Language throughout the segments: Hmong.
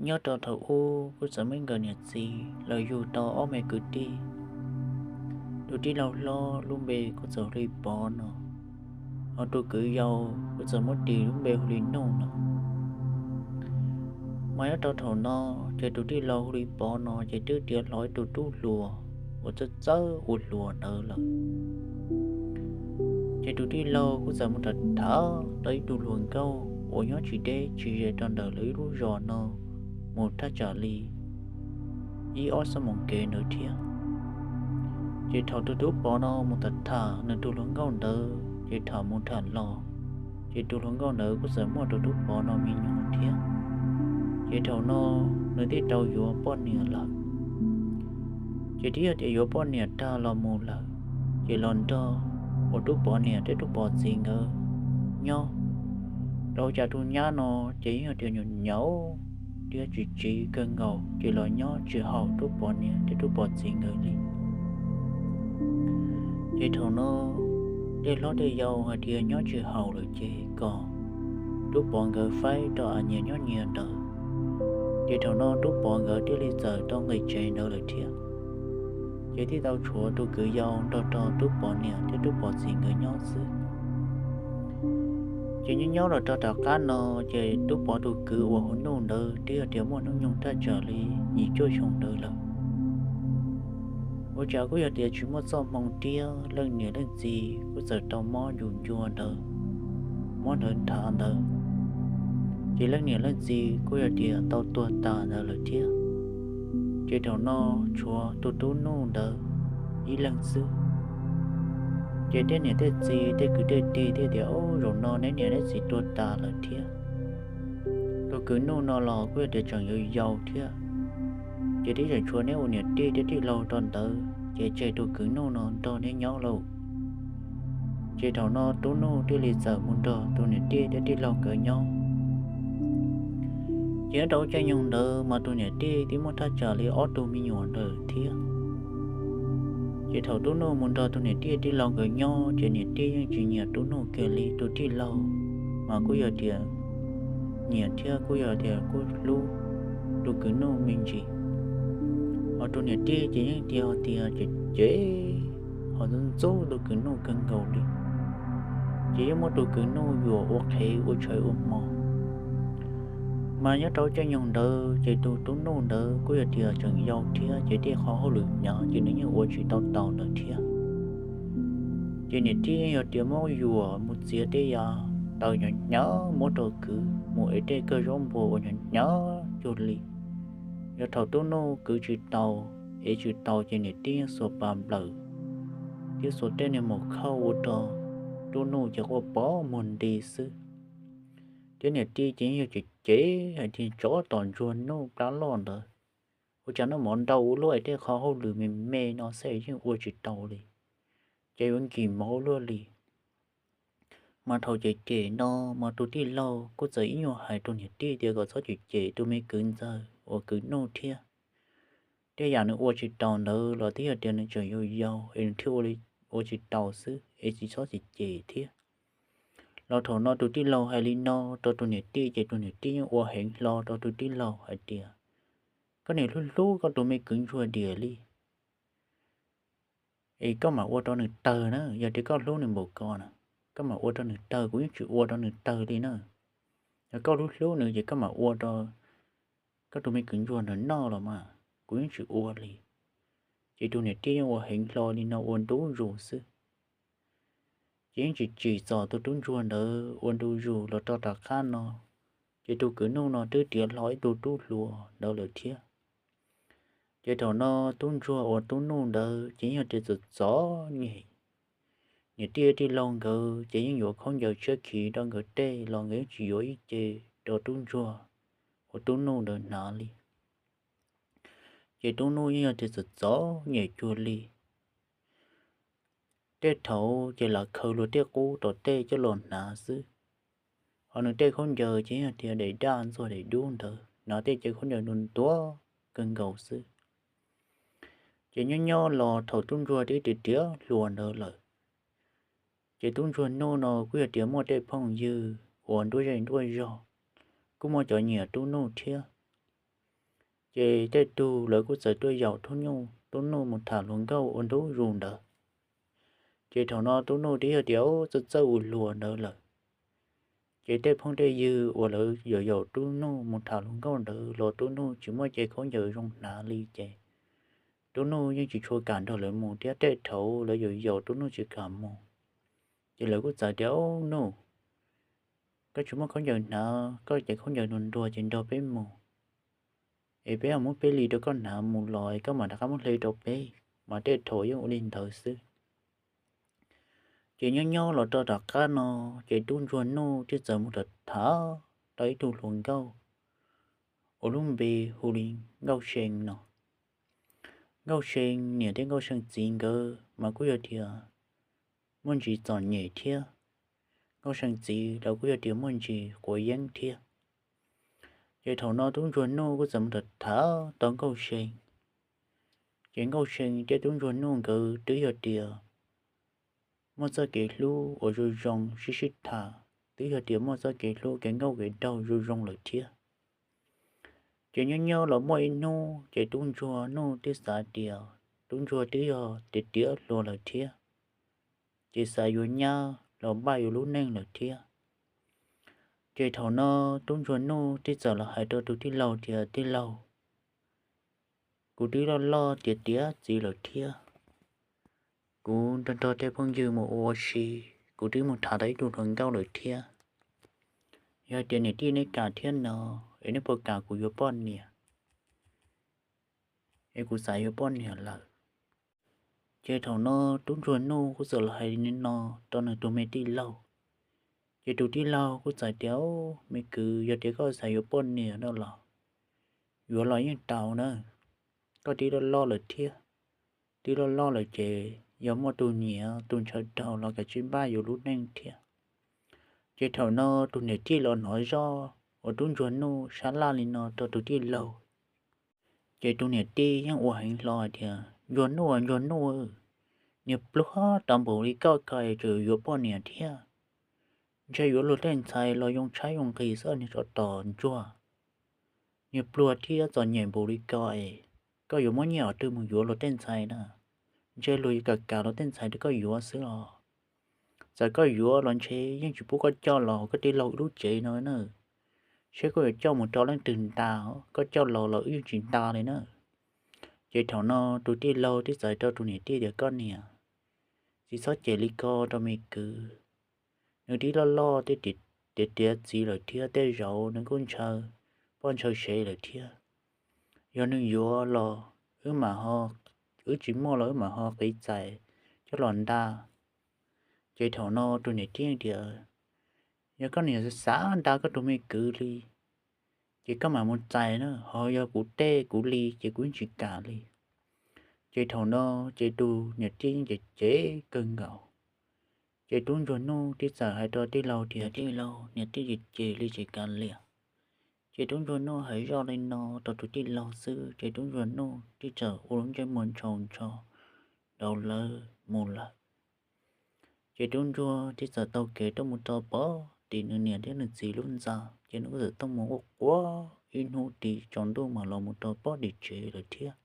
Nyob rau thaum ub kuj txawm muaj nkawd niam txiv los yug tau ob me kwv tij. Tus tij laug hlob lub npe kuj txawm hu li Pov no, ho tus kwv yau kuj txawm muab tis lub npe hu li Nuj no. Mas nyob rau thaum no, ces tus tij laug hu li Pov no ces twb tiav hlo ib tug tub hluas uas txawj txawj ua hluas ntawd lawm. Ces tus tij laug kuj txawm mus tham tham tau ib tug hluas nkauj uas nyob tsis deb tsis ze rau ntawm lawv ib lub zos no mus thaj tsam li ib ob xuab moos kev ntawd thiab. Ces thaum tus tub Pov no mus tham tham nws tus hluas nkauj ntawd ces tham mus tham los, ces tus hluas nkauj ntawd kuj txawm muaj tus tub Pov no me nyuam thiab. Ces thaum no nws thiaj tau yuav poj niam lawm. Ces twb yog tias yuav poj niam tag los mus lawm, ces los nrog uas tub Pov niam thiab tub Pov txiv nkawd nyob. Rau cas tus nyab no ces yeej yog tias nyuam nyuam thiab tsis tsiv kawg nkaus, ces los nyob tsis haum tub Pov niam thiab tub Pov txiv nkawd li. Ces thaum no tej hlob tej yau hais tias nyob tsis haum lawm ces kom tub Pov nkawd faib rau a nyias nyob nyias ntawd. Ces thaum no tub Pov nkawd thiaj li txawm tau nqis tsev ntawd lawm thiab. Ces thiaj tau tshuav tus kwv yau nrog rau tub Pov niam thiab tub Pov txiv nkawd nyob xwb. Ces nyob nyob los rau tom qab no, ces tub Pov tus kwv uas hu Nuj ntawd twb yog tias muaj hnub nyoog thaj tsam li yim cuaj xyoo ntawd lawm. Ua cas kuj yog tias tsis muaj txoj hmoo thiab, leej niam leej txiv kuj txawm tau mob yus ncua ntawd, mob ntawd nthav ntawd, ces leej niam leej txiv kuj yog tias tau tuag tas ntawd lawm thiab. Ces thaum no tshuav tus tub Nuj ntawd ib leeg xwb. Ces tej niam tej txiv tej kwv tej tij thiaj tias, Ub, zaum no neb niam neb txiv tuag tas lawm thiab. Tus kwv Nuj no los kuj yog tias tseem yau yau thiab, ces twb tseem tshuav neb ua niam tij thiab tij laug rau ntawd, ces tseg tus kwv Nuj no nrog neb nyob lauj. Ces thaum no tub Nuj thiaj li txawm mus nrog tus niam tij thiab tij laug nkawd nyob. Ces nyob rau lub caij nyoog ntawd mas tus niam tij twb muaj thaj tsam li ob tug me nyuam ntawd thiab. Ces thaum tub Nuj mus nrog tus niam tij tij laug nkawd nyob ces niam tij yeej tsis nyiam tub Nuj kiag li. Tus tij laug mas kuj yog tias nyiam thiab kuj yog tias kuj hlub tus kwv Nuj me ntsis. Ho tus niam tij ces yeej tias ho tias ces ces ho ntxub ntxub tus kwv Nuj kawg nkaus li. Ces yeej muab tus kwv Nuj yuam ua qhev ua tshais ua hmo. Mas nyob rau caij nyoog ntawd ces tus tub Nuj ntawd kuj yog tias tseem yau thiab, ces tej qhov hauj lwm hnyav ces nws yeej ua tsis tau taus ntawd thiab. Ces niam tij yeej yog tias muab yuam mus txiav tej yav taws hnyav hnyav muab rau kwv mus ev tej kawg zaub npua uas hnyav hnyav cuag li. Yog thaum tub Nuj kwv tsis taus, ev tsis taus ces niam tij yeej xuas pas nplawm thiab xuas tej niag maum khauj ua rau tub Nuj ces quaj pov muag nti xwb. Thiab niam tij ces yeej yog ces ces hais tias tsov tom ntsuag Nuj plab loj ntawd, ua cas noj mov ntau ua luaj es tej qhov hauj lwm me me no xwb yeej ua tsis tau li, ces yuav nkim mov ua luaj li. Mas thaum cem cem no mas tus tij laug kuj txawm ib nyuag hais rau niam tij tias kom txhob cem cem tus me kwv ntxawg uas kwv Nuj thiab. Tej yam nws ua tsis taus ntawd los twb yog tias nws tseem yau yau es nws thiaj ua tsis taus xwb, es tsis txhob cem cem thiab. Los thaum no tus tij laug hais li no rau tus niam tij ces tus niam tij yeej ua heev hlo rau tus tij laug hais tias, koj niam hlub hlub koj tus me kwv ntsuag diam li, es koj mam ua rau nws tawg na. Yog tias koj hlub nws npaum ko na, koj mam ua rau nws tawg, kuv yeej tsis ua rau nws tawg li na. Yog koj hlub hlub nws ces koj mam ua rau koj tus me kwv ntsuag ntawd noj los mas, kuv yeej tsis ua li. Ces tus niam tij yeej ua heev hlo li no ua ntu zus xwb. Ces yeej tsis tsim txom tus tub ntsuag ntawd ua ntu zus los rau tom qab no, ces tus kwv Nuj no twb tiav hlo ib tug tub hluas ntawd lawm thiab. Ces thaum no tub ntsuag uas tub Nuj ntawd ces yeej yog tias txom txom nyem. Niam tij tij laug nkawd ces yeej yuav khaub ncaws tshiab khiv rau nkawd tej los nkawd yeej tsis yuav ib ce rau tub ntsuag uas tub Nuj ntawd hnav li. Ces tub Nuj yeej yog tias txom txom nyem cuag li. Tej thaud ces lam khaws luag tej qub tom tej coj los hnav xwb. Ho nws tej khaub ncaws ces yog tias daim daj ntxuag daim dub ntawd, hnav tej cev khaub ncaws ntuag ntuag kawg nkaus xwb. Ces nyob nyob los thaum tub ntsuag twb tiav tiav hluas ntawd lawm, ces tub ntsuag Nuj no kuj yog tias muaj tej phooj ywg uas nruab zej nruab zog, kuj muaj cov nyiam tub Nuj thiab. Ces tej tug lawv kuj txawm tuaj yaum Tub Nuj, Tub Nuj mus tham hluas nkauj ua ntu zus ntawd. Ces thaum no Tub Nuj twb yog tias txawj txawj ua hluas ntawd lawm. Ces tej phooj tej ywg uas lawv yaum yaum Tub Nuj mus tham hluas nkauj ntawd los Tub Nuj tsis muaj cev khaub ncaws zoo hnav li ces Tub Nuj yeej tsis tshua kam nrog lawv mus thiab. Tej thaum lawv yaum yaum Tub Nuj tsis kam mus, ces lawv kuj txawm tias, Nuj, koj tsis muaj khaub ncaws hnav, koj cev khaub ncaws nruag nruag ces nrog peb mus, es peb ho muab peb li rau koj hnav mus los es koj mam rov qab muab hle rau peb. Mas tej thaum yeej ua li ntawd xwb. Ces nyob nyob los rau tom qab no, ces tub ntsuag Nuj thiaj txawm mus tham tham tau ib tug hluas nkauj uas lub npe hu li Nkauj See no. Nkauj See niam thiab Nkauj See txiv nkawd mas kuj yog tias muaj ntsis txom nyem thiab. Nkauj See txiv lawv kuj yog tias muaj ntsis quav yeeb thiab. Ces thaum no tub ntsuag Nuj kuj txawm mus tham tham tau Nkauj See. Ces Nkauj See thiab tub ntsuag Nuj nkawd twb yog tias muaj txoj kev hlub uas zoo zoo sib sib tham, twb yog tias muaj txoj kev hlub kev nkauj kev nraug zoo zoo lawm thiab. Ces nyob nyob los muaj ib hnub ces tub ntsuag Nuj thiaj xav tias tub ntsuag twb yog tiav tiav hluas lawm thiab, ces xav yuav nyab los npaj yuav lub neej lawm thiab. Ces thaum no tub ntsuag Nuj thiaj txawm los hais rau tus tij laug tias, Tij laug, kuv twb loj loj tiav tiav txiv lawm thiab. Kuv nrog nrog tej phooj ywg mus ua ua si, kuv twb mus tham tau ib tug hluas nkauj lawm thiab. Yog tias niam tij neb kam thiab no, es neb puas kam kuv yuav poj niam? Es kuv xav yuav poj niam lawm. Ces thaum no tub ntsuag Nuj kuj txawm los hais li no rau nws tus me tij laug. Ces tus tij laug kuj txawm tias, Me kwv, yog tias koj xav yuav poj niam no los yuav los yeej tau na. Koj twb loj loj lawm thiab, twb loj loj lawm ces yog muaj tus nyiam tus ntshaw raug los kav tsij npaj yuav lub neej thiab. Ces thaum no tus niam tij los hnov zoj uas tub ntsuag Nuj sab laj li no rau tus tij laug. Ces tus niam tij yeej ua heev hlo hais tias, Ntsuag Nuj, ntsuag Nuj, niag pluag tau npaum li koj ko tseem yuav poj niam thiab. Ntshe yuav luag tej ntxhais los yoo tshaib yoo nqhis xwb niag tsov tom ntsuag. Niag pluag thiab txom nyem npaum li ko es koj yuav muab nyiaj qhov twg mus yuav luag tej ntxhais na? Ntshe luag yuav kam kam luag tej ntxhais rau koj yuav xwb os. Txawm koj yuav los ntshe yeej tsis pub koj coj los koj tij laug wb lub tsev no na. Seb koj yuav coj mus rau leej twg nta, koj coj los los wb yeej tsis nta li na. Ces thaum no tus tij laug thiaj txawm hais rau tus niam tij tias, Koj niam, txiv txhob cem li ko rau me kwv. Nws twb loj loj thiab tiav tiav txiv lawm thiab, tej zaum nws kuj ntshaw poj ntshaw sev lawm thiab. Yog nws yuav los wb mam ho, wb tsis muaj los wb mam ho qiv txais coj los nta. Ces thaum no tus niam tij tias, Yog koj niam xav nta koj tus me kwv li, ces koj mam mus txais na, ho yog kuv tej kuv li ces kuv yeej tsis kam li. Ces thaum no ces tus niam tij yeej cem cem kawg nkaus. Ces tub ntsuag Nuj thiaj txawm hais rau tij laug tias, Tij laug, niam tij cem cem li tsis kam liam. Ces tub ntsuag Nuj hais zoj li no rau tus tij laug xwb ces tub ntsuag Nuj thiaj txawm ua lub ntsej muag ntsho ntsho rau lawv mus lawm. Ces tub ntsuag thiaj txawm taug kev tuaj mus rau pem tim nws niam thiab nws txiv lub ntxa, ces nws kuj txawm tuaj mus ua quav ib hnub tim tsaus ntuj mas los mus rau pem tim tsev lawm thiab.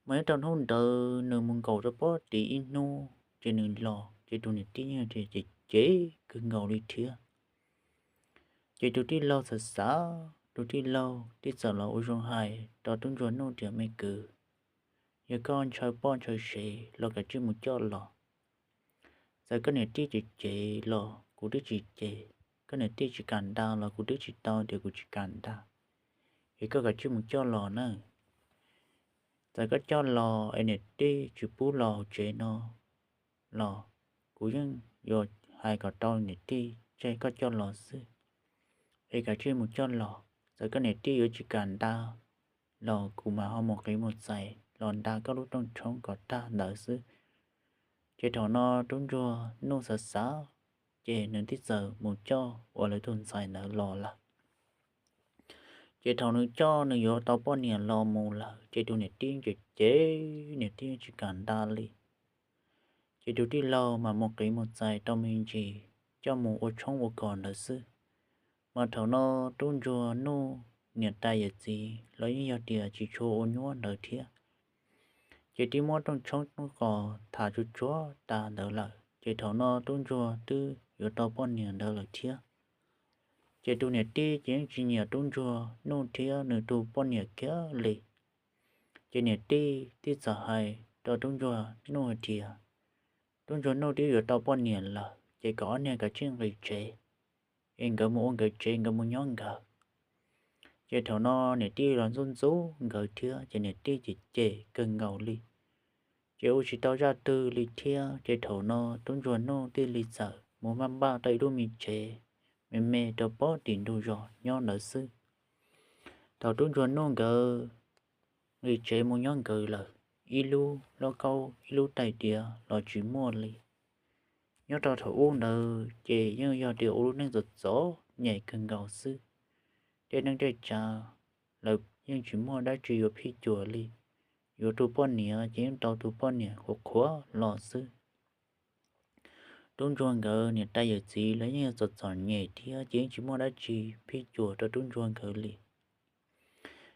Mas nyob rau hnub ntawd nws mus nkaum rau pem tim ib hnub ces nws los ces tus niam tij yeej cem cem kawg nkaus li thiab. Ces tus tij laug xav xav, tus tij laug thiaj txawm los ua zoo hais rau tub ntsuag Nuj tias, Me kwv, yog koj ntshaw poj ntshaw sev los kav tsij mus coj los. Txawm koj niam tij cem cem los kuv twb tsis cem, koj niam tij tsis kam nta los kuv twb tsis tau tias kuv tsis kam nta. Es koj kav tsij mus coj los na. Txawm koj coj los es niam tij tsis pub los hauv tsev no los kuv yeej yuav hais kom tau niam tij tseg koj coj los xwb. Es kav tsij mus coj los, txawm koj niam tij yuav tsis kam nta los kuv mam ho mus qiv mus txais los nta koj lub rooj tshoob kom tag ntawd xwb. Ces thaum no tub ntsuag Nuj xav xav, ces nws thiaj txawm mus coj ua lawv tus ntxhais ntawd los lawm. Ces thaum nws coj nws yuav tau poj niam los mus lawm ces tus niam tij cem cem, niam tij tsis kam nta li. Ces tus tij laug mam mus qiv mus txais tau me ntsis coj mus ua tshoob ua kos ntawd xwb. Mas thaum no tub ntsuag Nuj niam tais yawm txiv los yeej yog tias tsis tshua ua nyuaj ntawd thiab. Ces twb muab rooj tshoob rooj kos tham tsuag tsuag tas ntawd lawm, ces thaum no tub ntsuag twb yuav tau poj niam ntawd lawm thiab. Ces tus niam tij ces yeej tsis nyiam tub ntsuag Nuj thiab nws tus poj niam kiag li. Ces niam tij tib txawm hais rau tub ntsuag Nuj hais tias, tub ntsuag Nuj twb yuav tau poj niam lawm, ces kom ob niag kav tsij nqis tsev, es nkawd mus ua nkawd tsev, nkawd mus nyob nkawd. Ces thaum no niam tij los ntxub ntxub nkawd thiab, ces niam tij ces cem kawg nkaus li. Ces ua tsis tau zaj twg li thiab, ces thaum no tub ntsuag Nuj thiaj li txawm mus maj npaj tau ib lub me tsev me me rau pob tim ntug zos nyob ntawd xwb. Thaum tub ntsuag Nuj nkawd nqis tsev mus nyob nkawd lawm, ib lub lauj kaub ib lub tais diav los tsis muaj li. Nyob rau thaum ub ntawd ces yeej yog tias ua lub neej txom txom nyem kawg nkaus xwb. Tej neej tej tsav lawv yeej tsis muaj dab tsi yuav phij cuam li. Yuav tus poj niam ces yeej tau tus poj niam qhuav qhuav los xwb. Tub ntsuag nkawd niam tais yawm txiv lawv yeej yog txom txom nyem thiab ces yeej tsis muaj dab tsi phij cuam rau tub ntsuag nkawd li.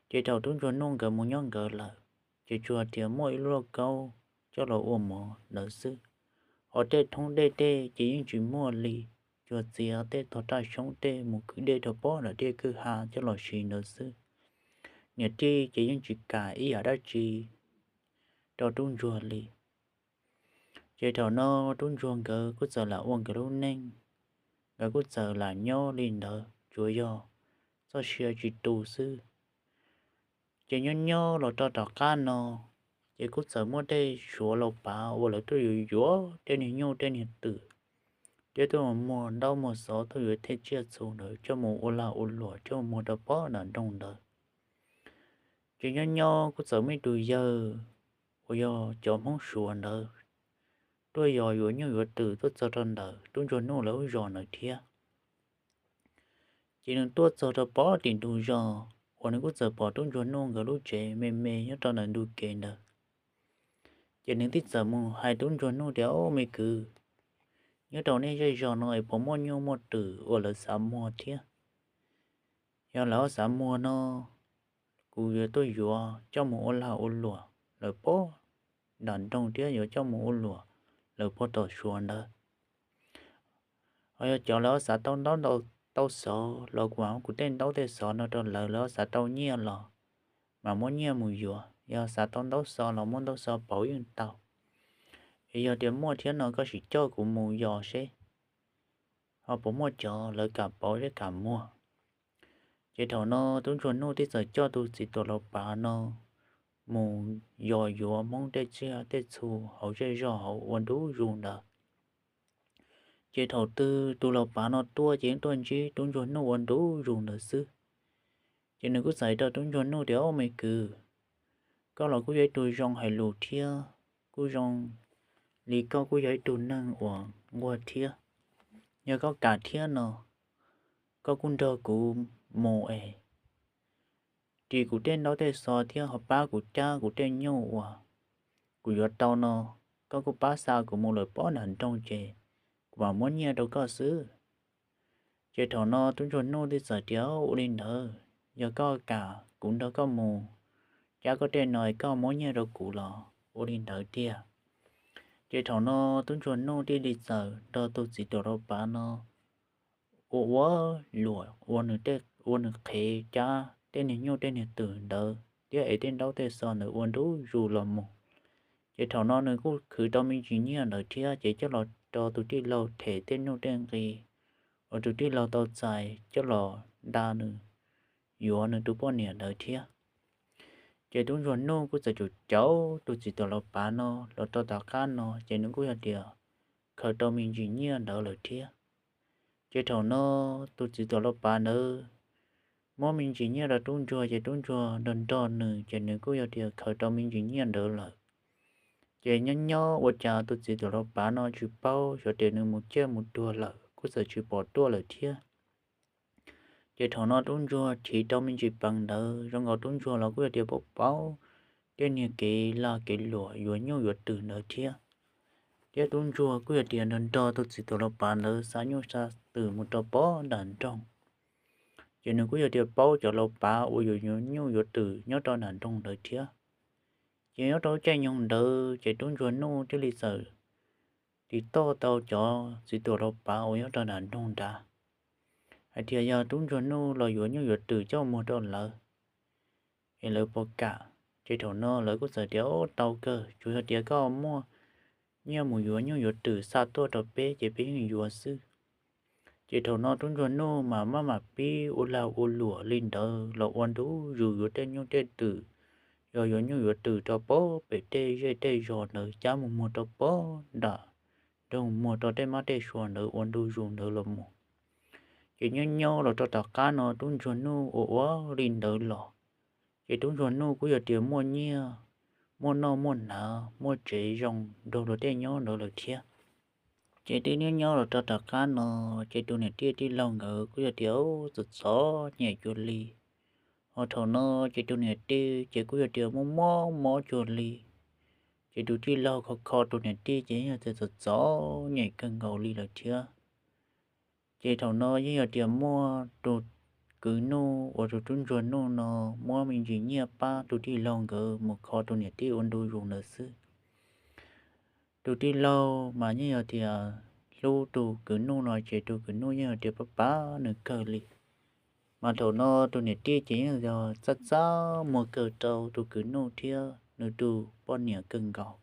Ces thaum tub ntsuag Nuj nkawd mus nyob nkawd lawm, ces tsuas tias muaj ib lub lauj kaub coj los ua mov ntawd xwb. Ho tej thoob dej tej ces yeej tsis muaj li, tsuas txiav tej tog raj xyoob tej mus kwv dej rau pob nram tiaj kwj ha coj los siv ntawd xwb. Niam tij ces yeej tsis kam ib yam dab tsi rau tub ntsuag li. Ces thaum no tub ntsuag nkawd kuj txawm lam ua nkawd lub neej, nkawd kuj txawm lam nyob li ntawd tsuas yog txoj sia tsis tu xwb. Ces nyob nyob los rau tom qab no, ces kuj txawm muaj tej suav laus pav uas lawv tuaj yuav yuav tej niag nyuj tej niag twm, thiab tuaj muag ntaub muag xov tuaj yuav tej tsiaj txhu ntawd coj mus ua lag ua luam coj mus muag rau pob nram nroog ntawd. Ces nyob nyob kuj txawm muaj ib tug yawg uas yog cov Hmoob Suav ntawd tuaj yos yuav nyuj yuav twm tuaj txog rau ntawm tub ntsuag Nuj lawv lub zos ntawd thiab. Ces nws tuaj txog rau pob tim ntug zos uas nws kuj txawm pom tub ntsuag Nuj nkawd lub tsev me me nyob rau ntawm ntug kev ntawd. Ces nws thiaj txawm mus hais tub ntsuag Nuj tias, Au me kwv, nyob rau nej zej zos no es puas muaj nyuj muaj twm uas lawv xav muag thiab? Yog lawv xav muag no, kuv yuav tuaj yuav coj mus ua lag ua luam lawm pob nram nroog thiab yuav coj mus ua luam lawm puag tom Suav ntawd. Ho yog cov lawv xav tau ntaub tau xov los kuv mam muab kuv tej ntaub tej xov no rau lawv, lawv xav tau nyiaj los mam muab nyiaj mus yuav, yog xav tau ntaub xov los muab ntaub xov pauv yeej tau. Es yog tias muaj thiab no koj sim coj kuv mus yos seb ho puas muaj cov lawv kam pauv thiab kam muag. Ces thaum no tub ntsuag Nuj thiaj txawm coj tus txiv tuam laus pav no mus yos yuav Hmoob tej tsiaj tej txhu hauv zej zog hauv ua ntu zus ntawd. Ces thaum twg tus laus pav no tuaj ces yeej tuaj ntsib tub ntsuag Nuj ua ntu zus ntawd xwb. Ces nws kuj txais rau tub ntsuag Nuj tias, Au me kwv, koj los kuj yog ib tug zoo hais lus thiab, kuj zoo li koj kuj yog ib tug neeg uas nquag thiab. Yog koj kam thiab no, koj kuj nrog kuv mus es ris kuv tej ntaub tej xov thiab ho pab kuv cab kuv tej nyuj uas kuv yuav tau no, koj kuj pab xa kuv mus lawm pob nram nroog ces kuv mam muab nyiaj rau koj xwb. Ces thaum no tub ntsuag Nuj thiaj txawm tias, Ua li ntawd, yog koj kam kuv nrog koj mus cab koj tej no es koj muab nyiaj rau kuv los ua li ntawd tiag. Ces thaum no tub ntsuag Nuj thiaj li txawm nrog tus txiv tuam laus pav no ua ua luam ua nws qhev cab tej niag nyuj tej niag twm ntawd thiab es tej ntaub tej xov ntawd ua ntu zus los mus. Ces thaum no nws kuj khwv tau me ntsis nyiaj ntawd thiab ces coj los rau tus tij laug them tej nuj tej nqi uas tus tij laug tau txais coj los nta nws yuav nws tus poj niam ntawd thiab. Ces tub ntsuag Nuj kuj txawm caum caum tus txiv tuam laus pav no los rau tom qab no ces nws kuj yog tias khaws tau me ntsis nyiaj ntawd lawm thiab. Ces thaum no tus txiv tuam laus pav ntawd muab me ntsis nyiaj rau tub ntsuag ces tub ntsuag nrog nrog nws ces nws kuj yog tias khaws tau me ntsis nyiaj ntawd lawm. Ces nyob nyob ua cas tus txiv tuam laus pav no tsis paub xyov tias nws mus ciaj mus tuag lawm kuj txawm tsis pom tuaj lawm thiab. Ces thaum no tub ntsuag chiv rau me ntsis peev ntawd zoo nkaus tub ntsuag los kuj yog tias paub paub tej niag kev lag kev luam yuav nyuj yuav twm ntawd thiab. Thiab tub ntsuag kuj yog tias nrog nrog tus txiv tuam laus pav ntawd xa nyuj xa twm mus rau pob nram nroog. Ces nws kuj yog tias paub cov laus pav uas yuav nyuj yuav twm nyob rau nram nroog ntawd thiab. Ces nyob rau caij nyoog ntawd ces tub ntsuag nuj thiaj li txawm tiv toj tau cov txiv tuam laus pav uas nyob rau nram nroog nrad hais tias yog tub ntsuag nuj los yuav nyuj yuav twm coj muag rau lawv es lawv puas kam. Ces thaum no lawv kuj txawm tias, Ub, tau kawg, tsuas yog tias koj muaj nyiaj mus yuav nyuj yuav twm xa tuaj rau peb ces peb yeej yuav xwb. Ces thaum no tub ntsuag nuj mas maj mam pib ua lag ua luam li ntawd los ua ntu zus yuav tej nyuj tej twm, yog yuav nyuj yuav twm rau pem tej zej tej zos ntawd cab mus muag rau pem nram nroog, muag rau tej mab tej sua ntawd ua ntu zus ntawd los mus. Ces nyob nyob los rau tom qab no tub ntsuag nuj ua ua li ntawd los, ces tub ntsuag nuj kuj yog tias muaj nyiaj, muaj noj muaj hnav, muaj tsev zoo nrog luag tej nyob ntawd lawm thiab. Ces twb nyob nyob los rau tom qab no, ces tus niam tij tij laug nkawd kuj yog tias txom txom nyem cuag li. Ho thaum no ces tus niam tij ces kuj yog tias mob mob mob cuag li. Ces tus tij laug kho kho tus niam tij ces yog tias txom txom nyem kawg nkaus li lawm thiab. Ces thaum no yeej yog tias muaj tus kwv nuj uas tus tub ntsuag nuj no muab me ntsis nyiaj pab tus tij laug nkawd mus kho tus niam tij ua ntu zus ntawd xwb. Tus tij laug mas yeej yog tias hlub tus kwv nuj no ces tus kwv nuj yeej yog tias pab pab nws kawg li. Mas thaum no tus niam tij ces yeej yog txaj txaj muag kawg rau tus kwv nuj thiab nws tus poj niam kawg nkaus.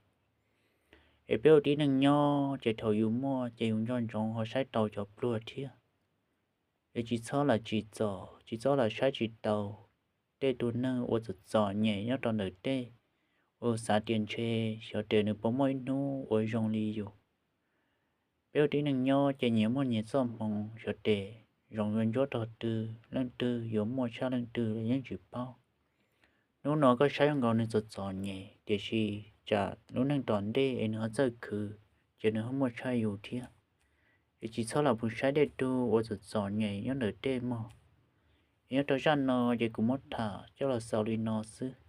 Es peb ua tib neeg nyob ces thaum yus muaj ces yus nco ntsoov ho saib taus cov pluag thiab. Es tsis txhob lam tsim txom, tsis txhob lam saib tsis taus tej tus neeg uas txom txom nyem nyob rau ntawm tej, uas xav tias ntshe xyov tes nws puas muaj ib hnub uas zoo li yus. Peb ua tib neeg nyob ces nyias muaj nyias txoj hmoov, xyov tes zoo yuav ntsuab rau twg, leej twg yuav muaj tshaj leej twg los yeej tsis paub. Hnub no koj saib zoo nkaus nws txom txom nyem, tiam sis tsam lub neej tom ntej es nws ho txawj khwv, ces nws ho muaj tshaj yus thiab. Es tsis txhob lam mus saib tej tug uas txom txom nyem nyob ntawm tej mog. Es nyob rau zaj no ces kuv muab tham coj los xaus li no xwb.